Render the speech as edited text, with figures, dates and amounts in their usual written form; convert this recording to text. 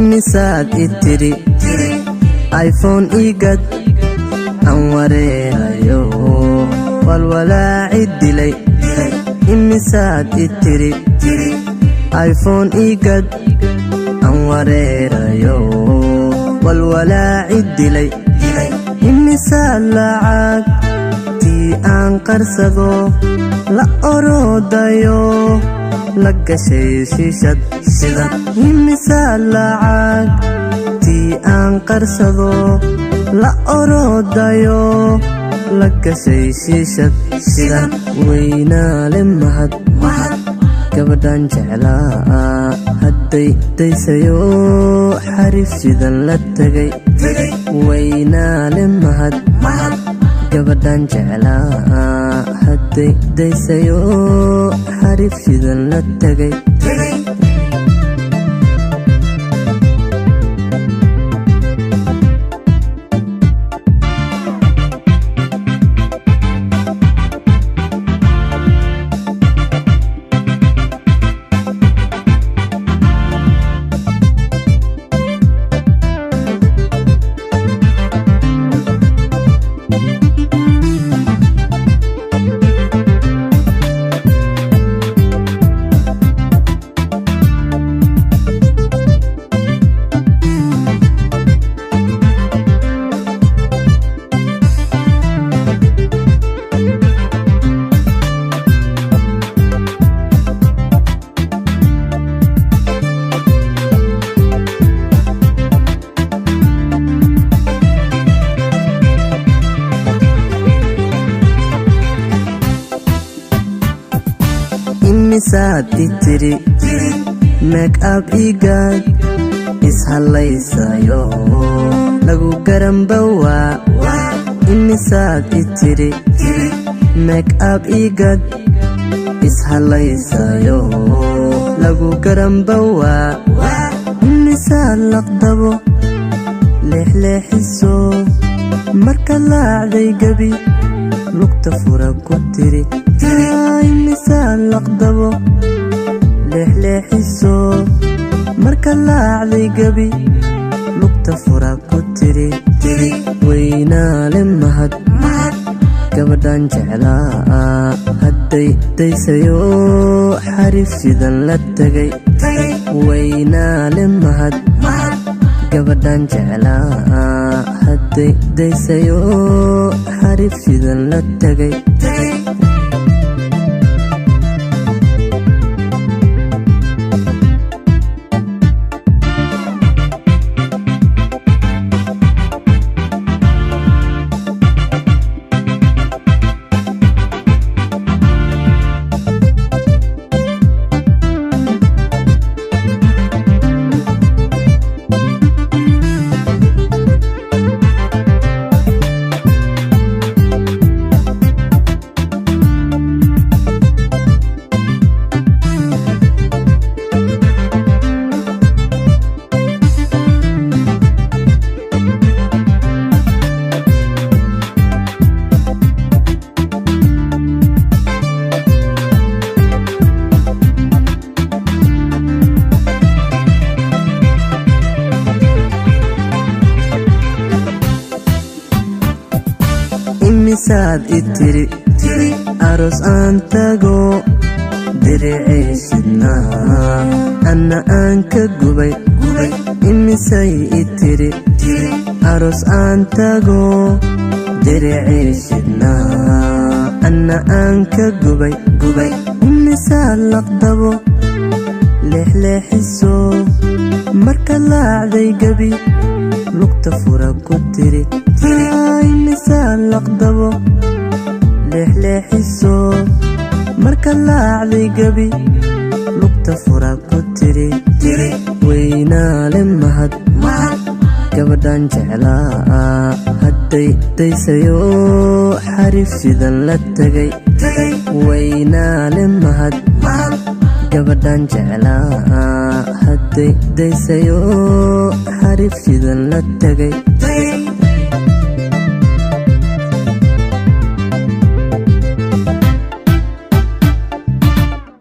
Imisaad i tiri iPhone igad, aan wareerayo, walwalaaci dilay. Imisaad i tiri iPhone igad, aan wareerayo, walwalaaci dilay. Imisaad lacag tii aan qarsado la orodayo, la gashay shiishad shidan? Imisaad lacag tii aan qarsado la orodayo, la gashay shiishad shidan? Weynaale mahad, gabadhan jeclaa hadday daysayo, xariif shidan la tegay. Weynaale mahad, gabadhan jeclaa hadday daysayo, xariif shidan la tegay. Imisaad i tiri make up igaad, ishallaysayo, lagu garanbawaa? Imisaad i tiri make up igad, ishallaysayo, lagu garanbawaa? Imisaad laqdabo leexleexiso, marka laacday gebi lugta fura ku tiri? Imisaad laqdabo leexleexiso, marka laacday gebi lugta fura ku tiri? Weynaale mahad, gabadhan jeclaa hadday daysayo, xariif shidan la tegay. Weynaale mahad, gabadhan jeclaa hadday daysayo, xariif shidan la tegay. Imisaad i tiri aroos aan tago, diricii shidnaa anna aan ka gubay? Imisay i tiri aroos aan tago, diricii shidnaa anna aan ka gubay? Imisaad laqdabo leexleexiso, marka laacday gebi lugta fura ku tiri? Imisaad laqdabo leexleexiso, marka laacday gebi lugta fura ku tiri? Weynaale mahad, gabadhan jeclaa hadday daysayo, xariif shidan la tegay. Weynaale mahad, gabadhan jeclaa hadday daysayo, xariif shidan la tegay.